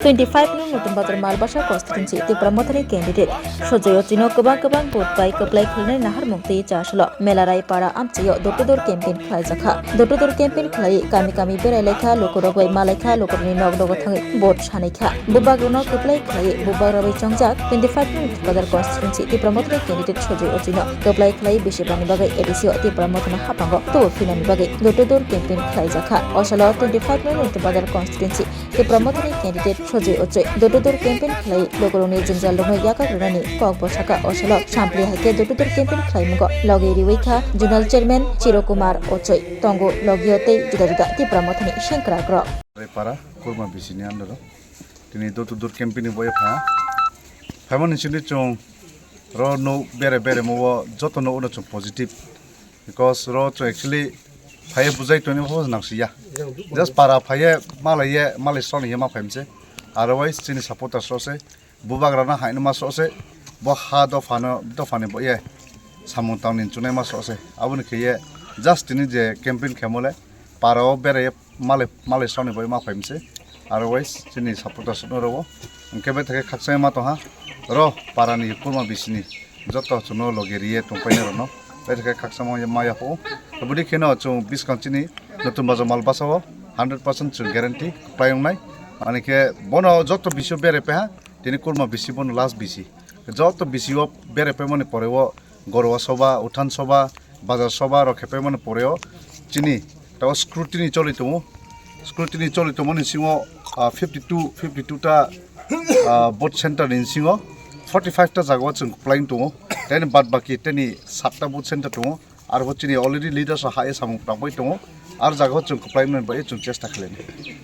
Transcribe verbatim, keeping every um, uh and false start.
Twenty five nung Nutun Bazar Malbasa constituency Tipra Mothani candidate Sojoy Ochino kwbang kwbang vote bai kwplai khwlainai naharmung twi chasalo Melarai para amchaio door to door campaign khlaijakha. Door to door campaign khlai kami kami berai laikha, lukurok bai malaikha, lukurokni nok nogo thangwi vote sanaikha. Bubagrokno kwplai khlai bubagrok bai chongjak twenty five nung Nutun Bazar constituency Tipra Mothani candidate Sojoy Ochino kwplai khlai bisi bani bagwi A D C o Tipra Mothani haphango tubu phinani bagwi door to door campaign khlaijakha. Osalo twenty five nung Nutun Bazar constituency Tipra Mothani candidate Sojoy Ochoi door to door campaign khlai lukurokni jwngjal rokno yakak rwnani kok bwsaka. Osalo sampli hai khe door to door campaign khlaimungo logi riwi kha Zonal Chairman Chiro Kumar Ochoi, tongo logio tei juda juda Tipra Mothani sengkrak rok. Para kurma bisini andaro tini door to door campaign ni boya pha phaimani sini chung ro no bere bere mo joto no uno chung positive. Because ro chwng actually phaiye bujai tongni bo nang siya. Just para phaiye malaiye malai sroni ye ma phaimse. Otherwise chini supporters rok se bubagra na haino ma sose bo ha dopha no dopha ni bo ye samung tang ni chunai ma sose. Aboni khe ye just tini je campaign khemo le para o bere ye malai malai sroni bo ma phaimse. Otherwise chini supporters no ro hwnkhe be thake khaksa ma tong ha ro para ni kurma bisini. Joto chwngno logi riye tongpainai rokno. Bai khe khakchangma maya pho. Budi kheno chwng biskang chini Nutun Bazar Malbasa o hundred percent chwng guarantee kwplai wngnai. Ani khe bono joto bisio bere peha tini kurma bisi bono last bisi. Joto bisio bere pemani pore o Gorwa Soba, Uthan Soba, Bazar Soba rok khe pemani pore o chini tao scrutiny choli tongo. Scrutiny choli tongmani singo, ah, fifty two, fifty two ta, ah, vote center ni singo forty five ta jaga o chwng kwplai tongo. Teni bad baki teni satta vote center tongo. Arbo chini already leaders ha e samung tangbai tongo. Ar jaga o chwng kwplai nani bai chwng chesta khlainai.